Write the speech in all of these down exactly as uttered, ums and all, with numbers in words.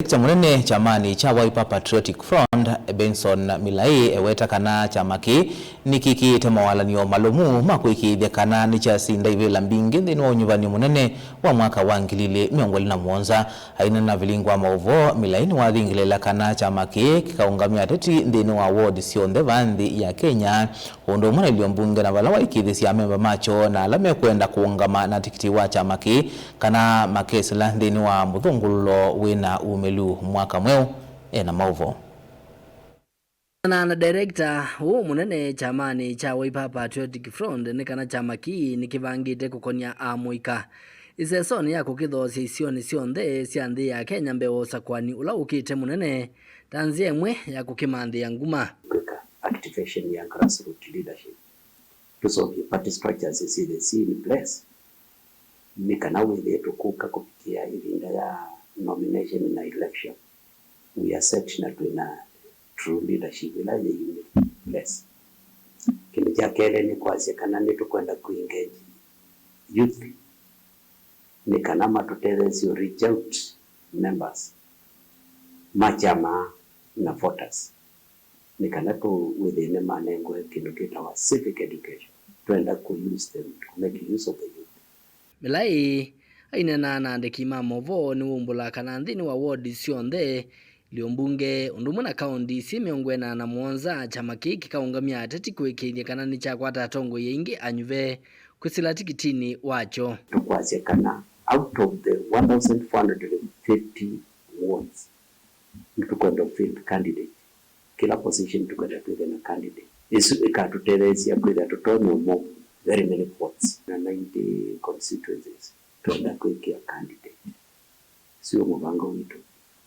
Director mũnene kyamanĩ kya Wiper Patriotic Front, Benson Milai, eweta kana kyama kĩĩ nĩkĩkĩĩte mawalany'o malũmu ma kũĩkĩĩthya kana nĩkyasinda ivĩla mbingĩ nthĩnĩ wa ũnyuvani mũnene wa mwaka wa ngili ilĩ mĩongo ĩlĩ na mũonza. Aineena na vilingi wa maũvoo, Milai nĩwathingĩlĩĩla kana kyama kĩĩ kĩkaũngamya ateti nthĩnĩ wa ward syonthe va nthĩ ya Kenya, ũndũ ũmwe na ilio mbunge na vala waĩkĩĩthĩsya amemba makyo na ala mekwenda kũũngama na tikiti wa kyama kĩĩ kana makesĩla nthĩnĩ wa mũthũngũlũlo wĩ na umĩlu mwaka mweũ. E na maũvoo. Na, na director ũũ mũnene kyamanĩ kya Wiper Patriotic Front nĩ kana kyama kĩĩ nĩkĩvangĩte kũkon'ya amũika ĩsesonĩ ya kũkĩthoosya isionĩ syonthe sya nthĩ ya Kenya mbee wa ũsakũani ũla ũkĩte mũnene, ta nzĩa ĩmwe ya kũkĩmanthĩa nguma. Kwĩka activation ya grassroots leadership, tũseũvye party structures syĩthĩe syĩ in place, nĩ kana wĩthĩe tũkũka kũvikĩa ĩvinda ya nomination na election, we are set na twĩ na true leadership ĩla yĩ in place. Kĩndũ kya kelĩ nĩ kwasya kana nĩtũkwenda kũ engage youth nĩ kana matũtetheesye reach out members ma kyama na voters, nĩ kana tũ wĩthĩe nĩmanengwe kĩndũ kĩtawa civic education. Twenda kũ use them, to make use of the youth. Milai aineena na andĩki ma maũvoo nĩwaumbũla kana nthĩnĩ wa ward syonthe, ilio mbunge, ũndũ ũmwe na kaũnti syĩ mĩongo ĩna na mũonza, kyama kĩĩ kĩkaũngamya ateti kũĩkĩĩthya kana nĩkyakwata atongoi aingĩ anyuve kwĩsĩla tikitinĩ wakyo. Tũkwasya kana out of the one thousand four hundred and fifty wards, nĩtũkwenda field candidate. Kĩla position tũkwenda twĩthĩe na candidate. Ĩsu ĩkatũtetheesya kwĩthĩa tũtonya ũmo very many votes na ninety constituencies. Twenda kwĩkĩa candidate. Sio mũvango witũ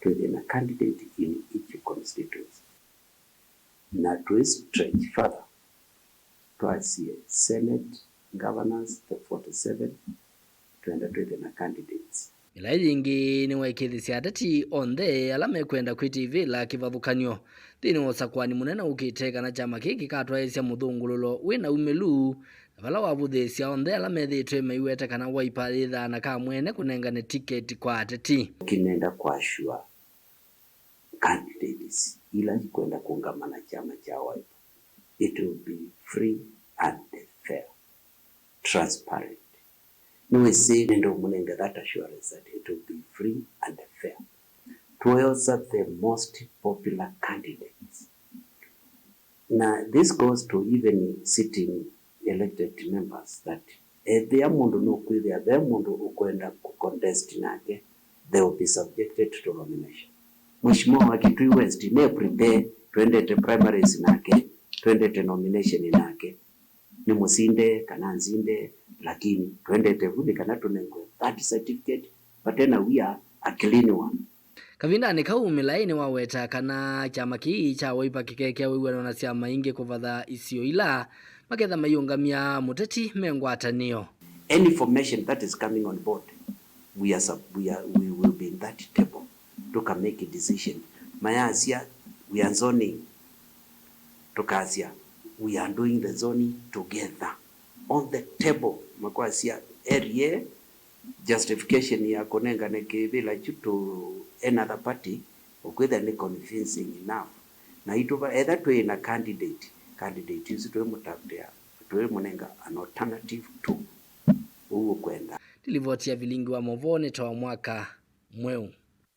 twĩthĩe na candidate in each constituency. Na twĩ stretch further, twasye Senate, governors, the forty-seven, twenda twĩthĩe na candidates. Ĩla yĩngĩ nĩwaĩkĩĩthĩsya ateti onthe ala mekwenda kwĩtĩvĩla kĩvathũkany'o nthĩnĩ wa ũsakũani mũnene ũkĩte kana kyama kĩĩ kĩkatwaĩĩsya mũthũngũlũlo wĩ na umĩlu, na vala wavũthĩĩsya onthe ala methĩĩtwe maiweta kana Wiper yĩthaa na kamwene kũnengane tiketi kwa ateti. Kĩnenda kwasua candidates ila ikwenda kũngama na kyama kya Wiper, it will be free and fair, transparent. Nĩwĩsĩ nĩndũmũnenge that assurance that it will be free and fair. Tuoyosa the most popular candidates. Na this goes to even sitting elected members that ethĩa mũndũ nũkwĩthĩa ve mũndũ ũkwenda kũcontest nake, they will be subjected to nomination. Mheshimiwa wa Kitui West, me prepare, twendete primaries nake, twendete nomination nake. Nĩ mũsinde kana nsinde, lakini twendete vu nĩ kana tũnengwe that certificate, vate na wia, a clean one. Kavindanĩ kau, Milai nĩwaweta kana kyama kĩĩ kya Wiper kĩkekĩa wĩw'ano na syama ingĩ kũvatha isio ila maketha maiũngamya mũteti me ngwatanĩo. Any formation that is coming on board, we are sub-, we are, we will be in that table. Tũka make a decision. Mayasya, we are zoning. Tũkasya, we are doing the zoning together. On the table, makwasya area justification ya kũnengane kĩvĩla kyu to another party, ũkwĩthĩa nĩ convincing enough. Na itũva, etha twĩ na candidate, candidate ũsu twĩmũtavũĩa, twĩmũnenga an alternative to ũu ũkwenda. Nĩ livoti ya vilingi wa maũvoo nĩ ta wa mwaka mweũ.